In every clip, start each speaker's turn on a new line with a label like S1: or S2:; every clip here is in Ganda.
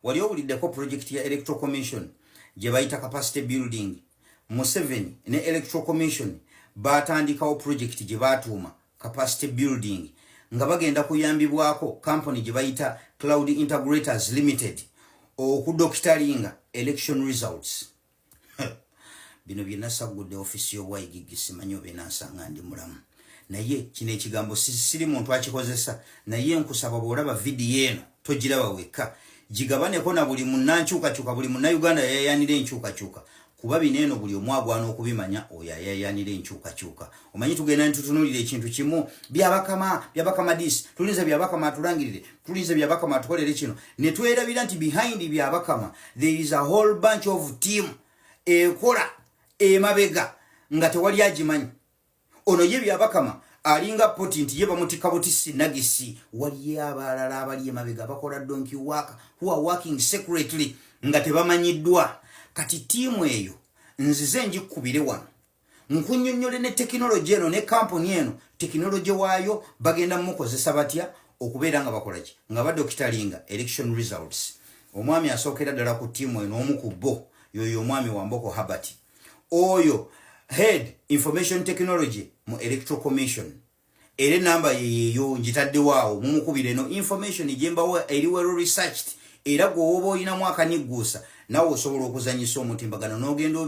S1: Wali owuliddeko project ya Electoral Commission gye bayita capacity building? Museveni ne Electoral Commission batandikawo project gye batuuma capacity building, nga bagenda kuyambibwako company gye bayita Cloud Integrators Limited okudoctoringa election results. Bino byenasaggudde ofiisi y'obwayigigi, simanyi oba enansanga ndi mulamu, naye kino ekigambo siri muntu akikozesa. Naye nkusaba, bw'olaba vidiyo eno, togiraba wekka, gigabaneko na buli munnankyukakyuka, buli Munnayuganda yayayanira enkyukakyuka, kuba bino eno buli omu agwana okubimanya, oyo ayayanira enkyukakyuka. Omanyi tugenda nitutunulira ekintu kimu, Byabakama, Byabakama this, tulinze Byabakama atulangirire, tulinze Byabakama atukolere kino, ne twerabira nti behind Byabakama there is a whole bunch of team ekola emabega nga tewali agimanyi. Ono ye Byabakama alinga poti nti ye bamutikka butisi nagisi. Waliyo abalala abali emabega bakola donkey work, who are working secretly nga tebamanyiddwa. Kati tiimu eyo nzize njikubire wano nkunnyonnyole ne tekinologi eno ne kampuni eno, tekinologi waayo bagenda mukozesa batya okubeera nga bakolaki, nga badoctoringa election results. Omwami asookera ddala ku ttiimu eno, omu ku bo, yoyo omwami Wamboko Habert, oyo head information technology mu Electoral Commission. Era enamba yeyeyo ngitaddewaawo, mumukubire. Eno information gyembawo eri well researched, era gwewoba olinamu akanigguusa, nawe osobola okuzanyisa omutimbagano n'ogenda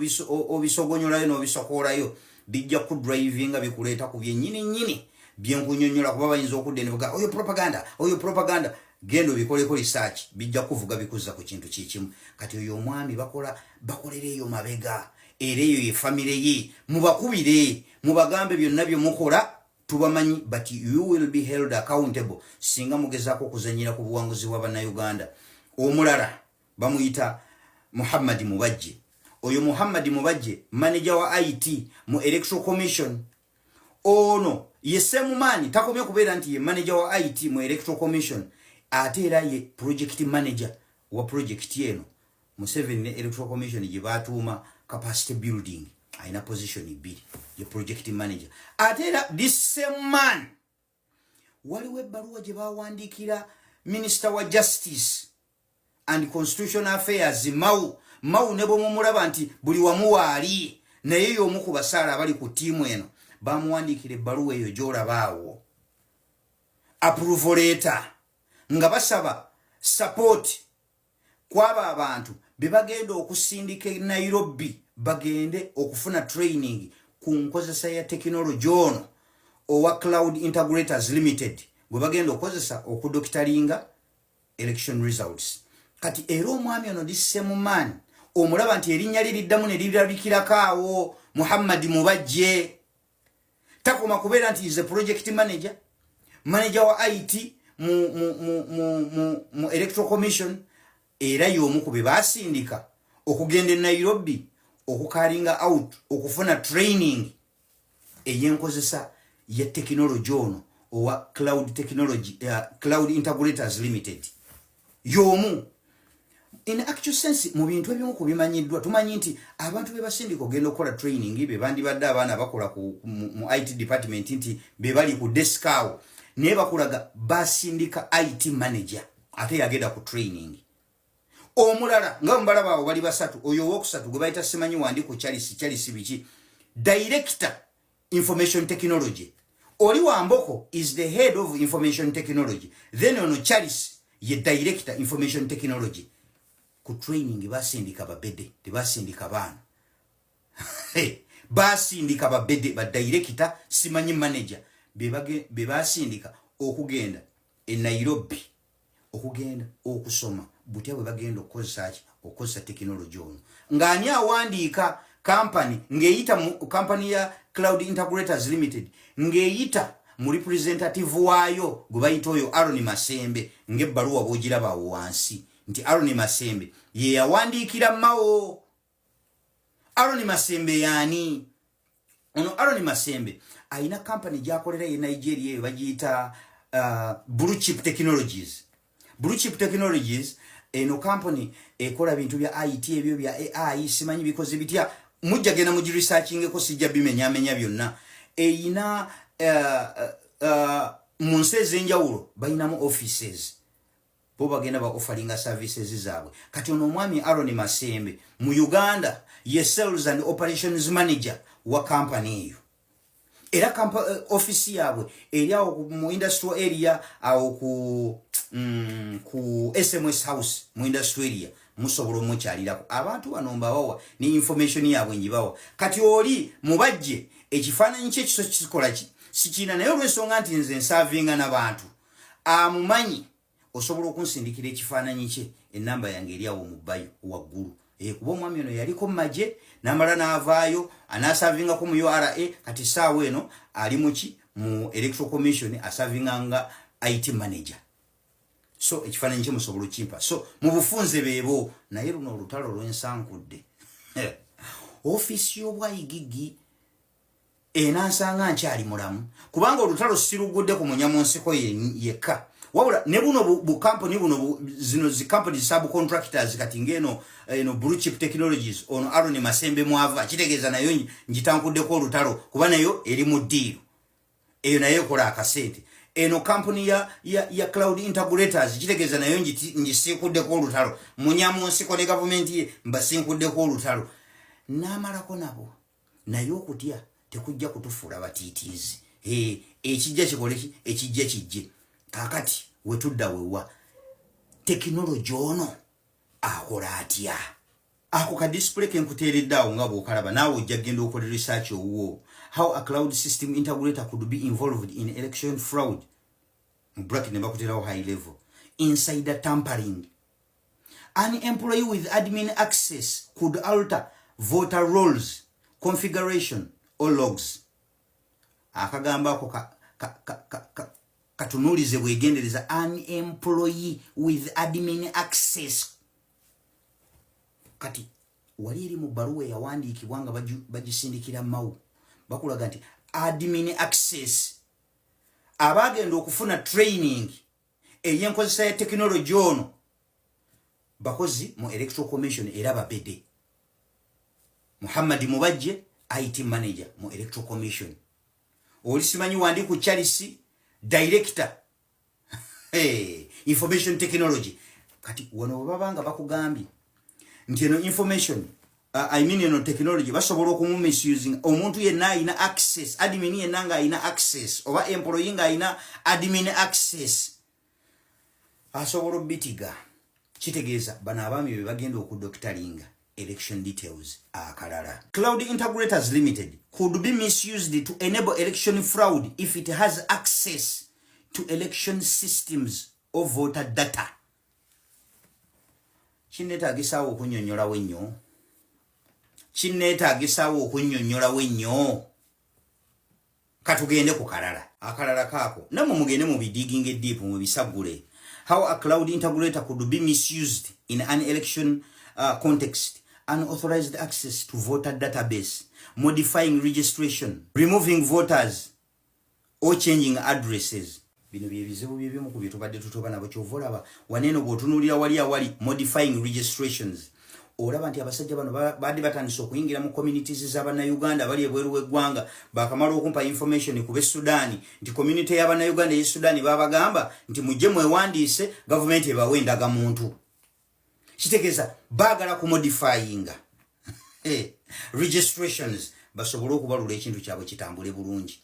S1: obisogonyolayo n'obisokoolayo, bijja kudrivinga bikuleeta ku byennyini nnyini byenkunyonyola, kuba bayinza okudda nebaga oyo propaganda, oyo propaganda. Genda obikoleko research, bijja kuvuga bikuzza ku kintu kikimu. Kati oyo omwami bakola bakolera eyo mabega, era eyo ye famire ye. Mubakubire, mubagambe byonna byemukola tubamanyi, but you will be held accountable singa mugezaako okuzanyira ku buwanguzi bwa Bannayuganda. Omulala bamuyita Muhammadi Mubajje. Oyo Muhammadi Mubajje manager wa IT mu Electoral Commission. Ono ye semumaani, takomye kubeera nti ye manager wa IT mu Electoral Commission, ate era ye project manager wa project eno Museveni ne Electoral Commission gye batuuma capacity building. Alina position bbiri, ye project manager, ate era this same man waliwo ebbaluwa gye bawandiikira Minister wa Justice and Constitutional Affairs, Mao. Mao ne bwemumulaba nti buli wamu waali, naye y'omu ku basaala abali ku ttiimu eno. Bamuwandiikira ebbaluwa eyo gy'olaba awo, approval letter, nga basaba support kwaba abantu be bagenda okusindika e Nairobi bagende okufuna training ku nkozesa ya tekinologi ono owa Cloud Integrators Limited gwe bagenda okukozesa okudoctoringa election results. Kati era omwami ono, this same man, omulaba nti erinnya lye liddamu ne lirabikirako awo, Muhammadi Mubajje. Takoma kubeera nti is a project manager, manager wa IT mu Electoral Commission, era y'omu ku be baasindika okugenda e Nairobi okucarryinga out, okufuna training ey'enkozesa ya tekinologi ono owa Cloud Technology, Cloud Integrators Limited. Y'omu in actual sense mu bintu ebimu ku bimanyiddwa. Tumanyi nti abantu be basindika ogenda okukola training be bandibadde abaana bakola mu IT department, nti be bali ku desk awo, naye bakulaga basindika IT manager ate yagenda ku training. Omulala nga mubalaba abo bali basatu, oyo owokusatu gwe bayita simanyi wandi ku Charles, Charles biki, director information technology. Oli Wamboko is the head of information technology, then ono Charles ye director information technology. Ku training basindika babede, tebasindika baana, basindika babede, badirector simanyi manager be basindika okugenda e Nairobi okugenda okusoma butya bwe bagenda okukozesa ki, okukozesa tekinologi ono. Ng'ani awandiika? Kampani ng'eyita mu kampani ya Cloud Integrators Limited, ng'eyita mu representative waayo gwe bayita oyo Aron Masembe, ng'ebbaluwa bw'ogiraba awo wansi nti Aron Masembe ye yawandiikira Mao. Aron Masembe yaani? Ono Aron Masembe ayina kampani gyakolera ye Nigeria, eyo bagiyita Blue Chip Technologies. Blue Chip Technologies eno kampani ekola bintu bya IT, ebyo bya AI, simanyi bikoze bitya, mujja genda mugiresearchingeko, sijja bimenyamenya byonna. Eyina mu nsi ez'enjawulo balinamu offices. Bo bagenda ba offeringa services zaabwe. Kati ono omwami Aaron Masembe mu Uganda ye sales and operations manager wa kampany eyo, era office yaabwe eri awo mu industrial area, awo ku SMS House mu industrial area. Musobola omukyalirako. Abantu bano mbabawa ne information yaabwe, njibawa. Kati oli Mubajje, ekifaananyi kye kiso kikola ki sikiina, naye olw'ensonga nti nze nservinga n'abantu amumanyi, osobola okunsindikira ekifaananyi kye. Enamba yange eri awo mu bio waggulu. Kuba omwami ono yaliko mumagye, namala n'avaayo, anaservingako mu URA. Kati saawa eno ali muki? Mu Electoral Commission, aservinga nga IT manager. So ekifaananyi kye musobola okimpa. So mu bufunze beebo. Naye luno olutalo lwensankudde, ofiisi y'obwayigigi enansanga nkyali mulamu, kubanga olutalo sirugudde ku munyamunsiko yekka, wabula ne buno bukampuni buno, zino zikampuni subcontractors. Kati ngeno eno Blue Chip Technologies, ono Aaron Masembe mwava, kitegeeza nayo ngitankuddeko olutalo, kuba nayo eri mu deal eyo, nayo ekola akasente. Eno kampuni ya Cloud Integrators, kitegeeza nayo ngisiikuddeko olutalo. Munyamunsiko ne gavumenti ye mbasinkuddeko olutalo, n'amalako nabo. Naye okutya tekujja kutufuula batiitiizi. Ekijja kikoleki? Ekijja kijje. Kakati wetudda wewa tekinologi ono akola atya? Ako ka display kenkuteeredde awo nga bw'okalaba, naawe ojja kgenda okola research owuwo. How a cloud system integrator could be involved in election fraud, mu bracket ne bakuterawo high level insider tampering. An employee with admin access could alter voter rolls, configuration or logs. Akagambo ako katunuulize bwegendereza. An employee with admin access. Kati wali eri mu bbaluwa eyawandiikibwa nga bagisindikira Mao, bakulaga nti admin access, abagenda okufuna training ey'enkozesa ya tekinologi ono bakozi mu Electoral Commission, era babede Muhammadi Mubajje, IT manager mu Electoral Commission. Oli simanyi wandi ku Charles, director, hey, information technology. Kati wano bwebaba nga bakugambye nti eno information, I mean eno technology basobola okumumisusing, omuntu yenna ayina access, admin yenna nga ayina access oba employee nga ayina admin access asobola obitiga, kitegeeza bano abaami be bagenda okudoctoringa election details. Akalala, Cloud Integrators Limited could be misused to enable election fraud if it has access to election systems or voter data. Kinneetaagisaawo okunnyonnyolawo ennyo? Kinneetaagisaawo okunnyonnyolawo ennyo? Katugende ku kalala. Akalala kaako nammwe mugende mu bidigging deep, mu bisaggule. How a cloud integrator could be misused in an election context: unauthorized access to voter database, modifying registration, removing voters or changing addresses. Bino byebizibu byebimu ku byetubadde tutoba nabo. Kyova olaba waneeno bw'otunuulira wali awali modifying registrations, olaba nti abasajja bano badde batandise okuyingira mu communities z'Abannayuganda bali ebweru w'eggwanga. Bakamala okumpa information ku b'e Sudaani nti community y'Abannayuganda ey'e Sudaani babagamba nti mujje mwewandiise, gavumenti ebawe endagamuntu. Kitegeeza baagala kumodifyinga registrations basobole okubalula ekintu kyabwe kitambule bulungi,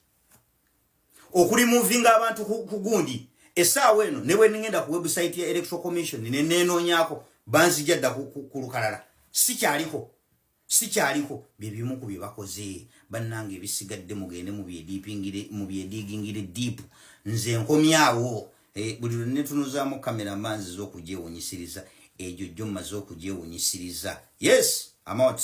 S1: okuremovinga abantu ku gundi. Essaawa eno ne bwe ngenda ku website ya Electoral Commission ne neenoonyaako, banzija dda ku lukalala, sikyaliko, sikyaliko. Byebimu ku bye bakoze. Bannange, ebisigadde mugende mubyediggingire deep. Nze nkomyawo. Buli lwe netunuzaamu kamera manzi z'okugyewunyisiriza, egyo jjo mmaze okugyewunyisiriza. Yes, I'm out.